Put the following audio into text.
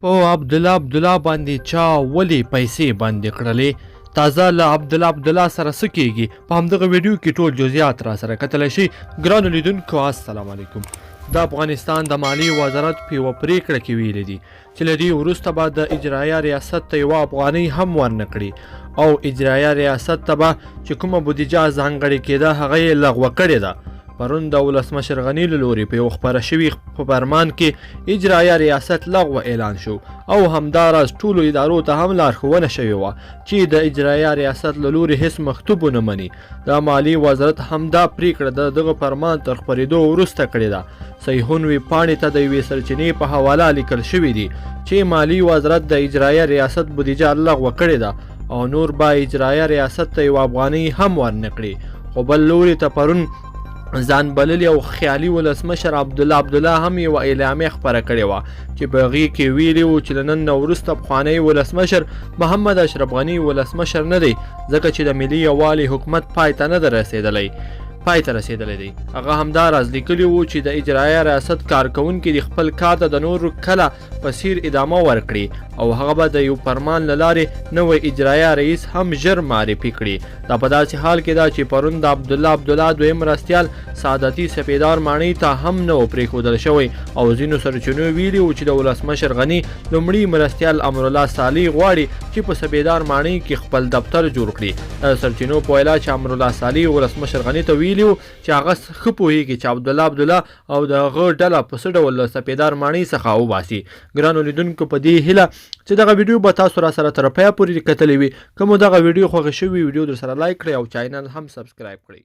په عبدالله عبدالله باندې چا ولې پیسې بندې کړلې؟ تازه له عبدالله عبدالله سره څه کیږي؟ په همدغه ویډیو کې ټول جزئیات را سره کتلی شئ. ګرانو لیدونکو السلام علیکم. د افغانستان د مالیې وزارت په یوه پریکړه کې ویلي دي چې له دې وروسته به د اجرایه ریاست ته یوه افغانۍ هم ورنه کړي او اجرایه ریاست ته به چې کومه بودیجه ځانګړې کېده، هغه یې لغوه کړې ده. پرون د ولسمشر غني له لوري په یو خپره شوي فرمان کې اجرایه ریاست لغوه اعلان شو او همداراز ټولو ادارو ته هم لارښوونه شوې وه چې د اجرایه ریاست له لوري هیڅ مکتوب ونه مني. د مالي وزارت همدا پریکړه د دغه فرمان تر خپرېدو وروسته کړې ده. سیحون ویب پاڼې ته د یوې سرچینې په حواله لیکل شوي دي چې مالي وزارت د اجرایه ریاست بودیجه لغوه کړې ده او نور به اجرایه ریاست ته یوه افغانۍ هم ورنکړي. خو بل لوري ته پرون ځان بللی او خیالي ولسمشر عبدالله عبدالله هم یوه اعلامیه خپره کړې وه چې په هغې کې ویلي وو چې له نن نه وروسته پخوانی ولسمشر محمد اشرف غني ولسمشر نه دی، ځکه چې د ملي یووالي حکومت پای ته نه دی رسېدلی پای ته رسېدلی دی. هغه همداراز لیکلي وو چې د اجرایه ریاست کارکوونکي د خپل کار ته د نورو کله په څیر ادامه ورکړي او هغه به د یو فرمان له لارې نوی اجرایه رئیس هم ژر معرفي کړي. دا په داسې حال کې ده چې پرون د عبدالله عبدالله دویم مرستیال سعادتي سپیدار ماڼۍ ته هم نه و پرېښودل شوی او ځینو سرچینو ویلي وو چې د ولسمشر غني لومړي مرستیال امرالله صالح غواړي چې په سپیدار ماڼۍ کې خپل دفتر جوړ کړي. د سرچینو په وینا چې امرالله صالح ولسمشر غني ته ویلي وو چې هغه ښه پوهیږي چې عبدالله عبدالله او د هغه ډله په څه ډول له سپیدار ماڼۍ څخه وباسي. ګرانو لیدونکو، په دې هیله چې دغه ویډیو به تاسو را سره تر پایه پورې کتلې وي. که مو دغه ویډیو خوښه شوي، ویډیو در سره لایک کړئ او چینل هم سبسکرایب کړئ.